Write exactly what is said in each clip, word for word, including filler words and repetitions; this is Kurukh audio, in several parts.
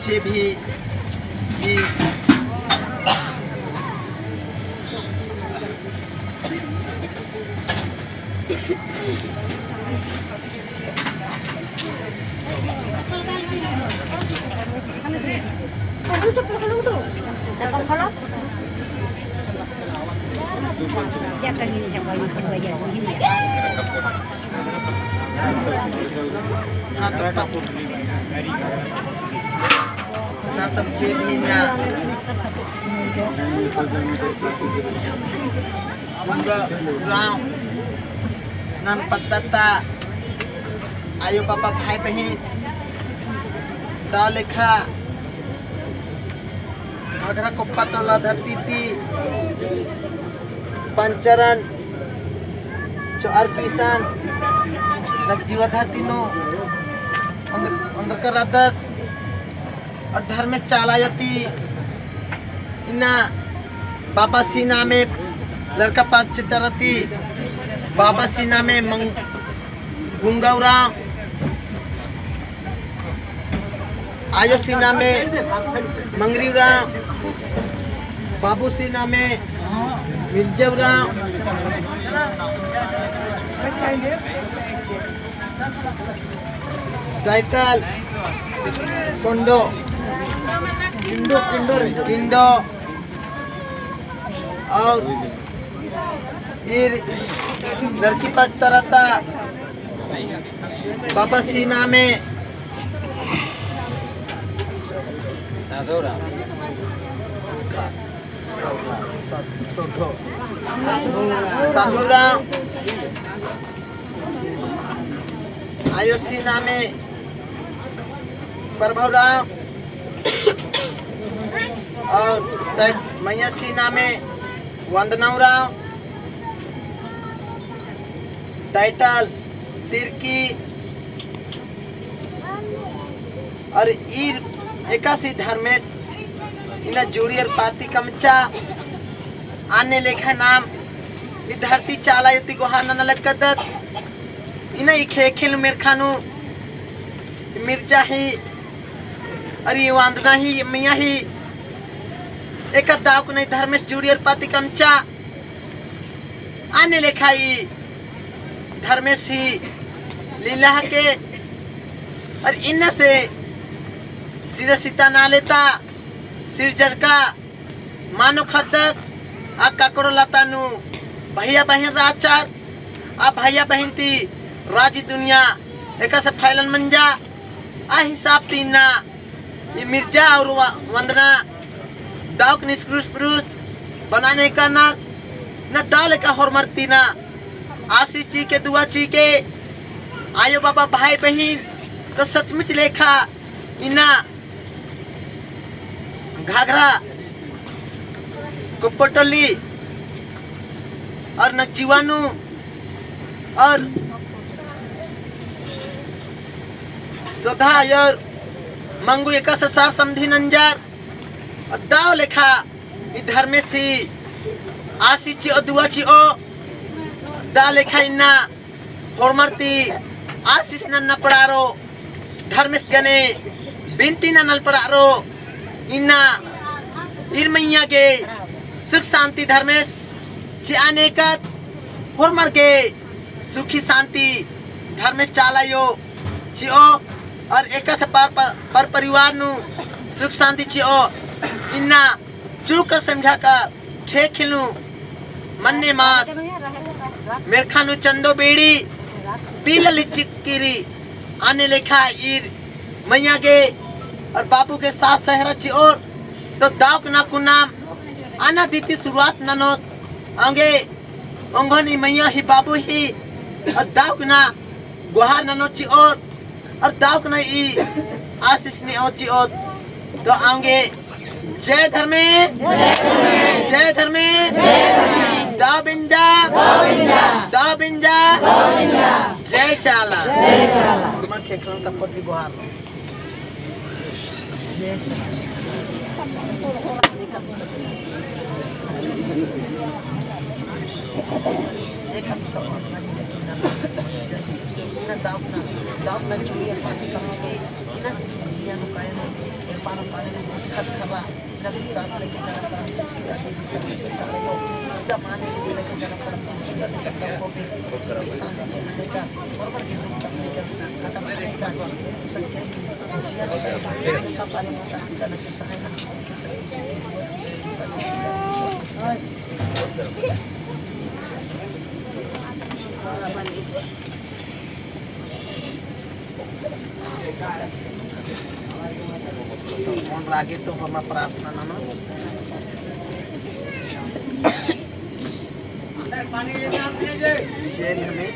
ये भी, ये नातम जे भी ना। गुंगा उराँव नाम पद्दा ता आयो बाबा भाई बहिन दव लेखा घाघरा कोप्पा टोला धरती ती पंचरन चोअर किसन नगजीवा धरती नू ओन्द-, ओन्दरकर रअदस। और धर्मेस चाला आयो ती इन्ना बाबासी नामे लड़का पाँच चित्तरती बाबासी नामे मंग-, गुंगा उराँव, आयोसी नामे मंगरी उराँव, बाबूसी नामे मिर्जा उराँव। Title किंडो, किंडो और ईर लड़की पाँच तरता बाबासी नामे साधु राम, आयोसी नामे प्रभु राम और तै मइयासी नामे वंदना उराँव। Title तिरकी। और ईर एकासे धर्मेस इन्ना जुड़ियर पाती कमचा आने लेखा नाम ई धरती चाला आयो ती गोहार नना लगदत। इन्ना ई ख़ेख़ेल मेरखा नू मिर्जा ही और ई वंदना ही मइया ही एका दव कुना ई धर्मेस जुड़ियर पाती कमचा आने लेखा ई धर्मेस ही लीला हके। और इन्ना से सिरसिता नाले ता सिरजरका मानो ख़द्दर आ ककड़ो लता नू भइया बहिन रहचर, आ भइया बहिन ती राजी दुनिया एकासे फैलन मंजा। आ हिसाब ती इन्ना ई मिर्जा और व-, वंदना दव कुना स्क्रूस ब्रूस बनाने करनर ना दव लेखा होरमर ती ना आशीष चिके दुआ चिके आयो बाबा भाई बहिन तो सचमुच लेखा इन्ना घाघरा कोप्पा टोली और नगजीवा नू और सोधा और मंगू एकासे सार समधी नंजर और दव लेखा ई धर्मेस ही आशीष चिओ दुआ चिओ दव लेखा इन्ना होरमर ती आशीष नन्ना पड़ारो, धर्मेस गने बिनती नन्ना पड़ारो, इन्ना ईर मइय्याँ गे सुख शांति धर्मेस चिआ नेकत, होरमर गे सुखी शांति धर्मेस चाला आयो चिओ, और एकासे पर, पर, पर परिवार नू सुख शांति चिओ, इन्ना चुकर समझाकर ख़ेख़ेल नू मन्ने मास मेरखा नू चंदो बीड़ी पीला लिच्चकी रई। आने लेखा ईर मइय्याँ गे और बाबू गे साथ सहारा चिओर तो दव कुना कुनाम आना दिती शुरुआत ननोत। औंगे ओंगोन ई मइय्याँ ही बाबू ही और दव कुना गोहार ननो चिओत और दव कुना ई आशीष नेओ चिओत। तो औंगे जय धर्मे, जय धर्मे, दव बिंजा, दव बिंजा, जय चाला। होरमर ख़ेख़ेलन का पद भी गोहार। रागे तो हमार प्रार्थना ननो। सेन हमें।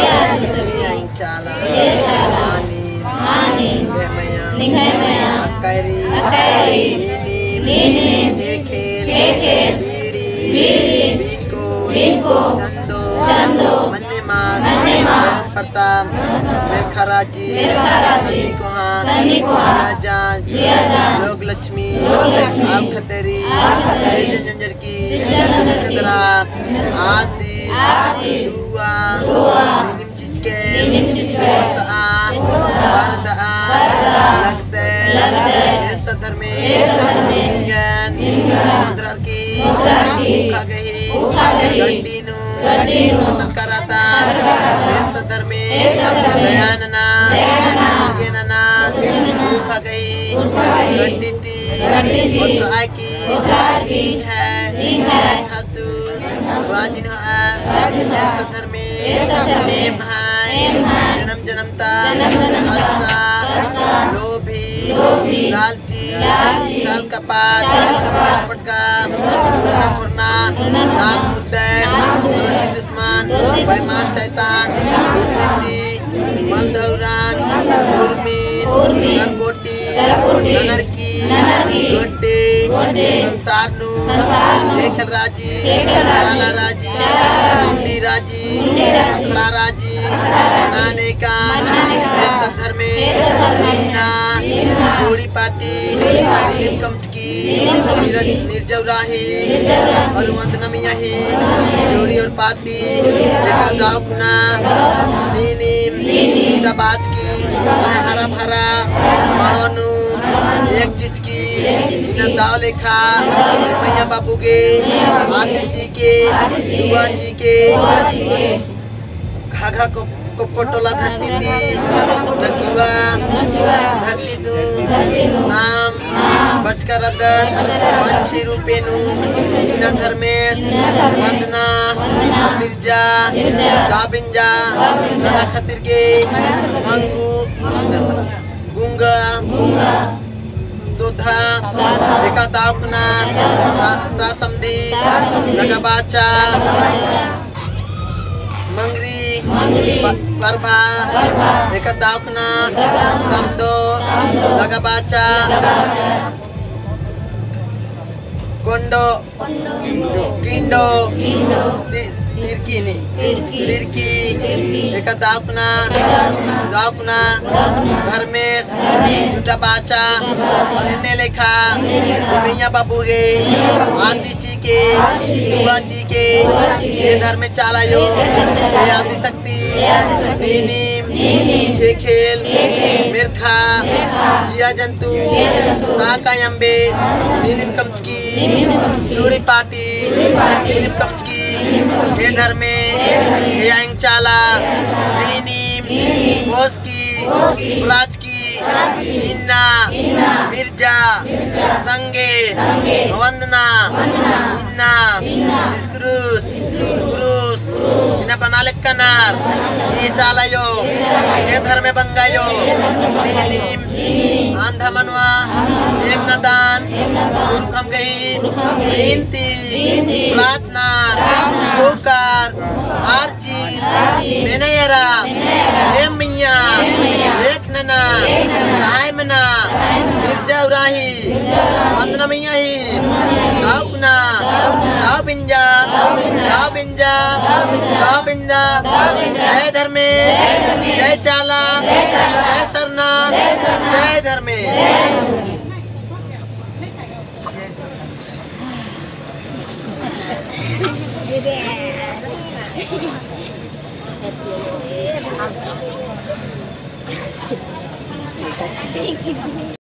आसिस रई। चाला। चाला। आनी। आनी। निंग्है मया। निंग्है मया। अक्कायरी। अक्कायरी। नीनिम। नीनिम। ख़ेख़ेल। ख़ेख़ेल। बीड़ी। बीड़ी। बिनको। बिनको। चंदो। चंदो। मन्ने मास। मन्ने मास। परता। मेर्ख़ा राजी। मेर्ख़ा राजी। सन्नी कोहा। सन्नी कोहा। जिया जान। जिया जान। लोक लक्ष्मी। लोक लक्ष्मी। आल खतरी। आल खतरी। सिरजन जंजर की। सिरजन जंजर की। कदरा। आसिस। आसिस। दुआ। दुआ। नीनिम चिचके। नीनिम चिचके। ओसआ। ओसआ। बरदआ। बरदआ। लगदय। लगदय। एस धर्मे। एस धर्मे। निंगन। निंगन। मोदरार की। मोदरार की। उखा गही। उखा गही। गड्डी नू। गड्डी नू। तरका रअदन। तरका रअदन। एस धर्मे। एस धर्मे। दया नना। दया नना। सुरगे नना। सुरगे नना। उखा गही। उखा गही। गड्डी ती। गड्डी ती। ओतरआ की। ओतरआ की। निंग्है। निंग्है। हसु। राजी नू। राजी नू। एस धर्मे। एस धर्मे। एम्है। एम्है। जनम जनम ता। जनम जनम ता। असा। असा। लोभी। लोभी। लालची। लालची। छल कपट। छल कपट। कपट का। तुन्ना खुरना। तुन्ना खुरना। नाक मुद्दे। नाक मुद्दे। दोषी दुश्मन। दोषी दुश्मन। बेईमान शैतान। दुर्नीति। मल दौरान। मल दौरान। उर्मिन। उर्मिन। नरकोटी। नरकोटी। ननरकी। ननरकी। गोड्डे। गोड्डे। संसार नू। संसार नू। ख़ेख़ेल राजी। ख़ेख़ेल राजी। चाला राजी। चाला राजी। मुंडी राजी। मुंडी राजी। अखड़ा राजी। अखड़ा राजी। मना नेकान। मना नेकान। एस धर्मे। एस धर्मे। इन्ना। इन्ना। जोड़ी पाटी। जोड़ी पाटी। नीनिम कमचकी। नीनिम कमचकी। निर-, निर्जौ राही। निर्जौ राही। और वंदना मइय्याँ ही। जोड़ी और पाटी। एका दव कुना। नीनिम। नीनिम। ता बाचकी। हरा भरा। मड़ो नू। एक चिचकी। इन्ना दव लेखा। मइय्याँ बाबू गे। आसिस चिके। दुआ चिके। घाघरा को-, कोप्पो टोला धरती ती, नंदुआ धरती नू, नाम बरचका रअदत, पंछी रूपे नू, इन्ना धर्मेस, वंदना, मिर्जा, दाबिंजा, नना खतिर गे, मंगू, गुंगा, सोधा, एका दव कुना, सा-, सार समधी, लगा बाचा, मंगरी, प-, परभा, एका दव कुना, समदो, लगा बाचा, कोंडो, किंडो, ति-, तिरकी नी, तिरकी, एका दव कुना, दव कुना, धर्मेस, जुटा बाचा, और एन्ने लेखा, मइय्याँ बाबू गे, आसिस चिके, दुआ चिके, हे धर्मे चाला आयो, हे आदि शक्ति, नीनिम, ख़ेख़ेल, मेर्ख़ा, जिया जंतु, ताका अम्बे, नीनिम कमचकी, जुड़ी पाटी, नीनिम कमचकी, हे धर्मे, हे आयंग चाला, नीनिम, पोसकी, प्राचकी, इन्ना, मिर्जा, संगे, वंदना, इन्ना, इस्क्रूस, क्रूस, इन्ना बना लेक्कनर, हे चाला आयो, हे धर्मे बंगा आयो, नीनिम, आंधा मनवा, एम नदान, पुरखम गही, बिनती, प्रार्थना, पुकार, आर मेनयरा, एम मइय्याँ, एक नना, सहाय मना, मिर्जा उराही, वंदना मइय्याँ ही, दव कुना, दव बिंजा, दव बिंजा, दव बिंजा, जय धर्मे, जय चाला, जय सरना, जय धर्मे।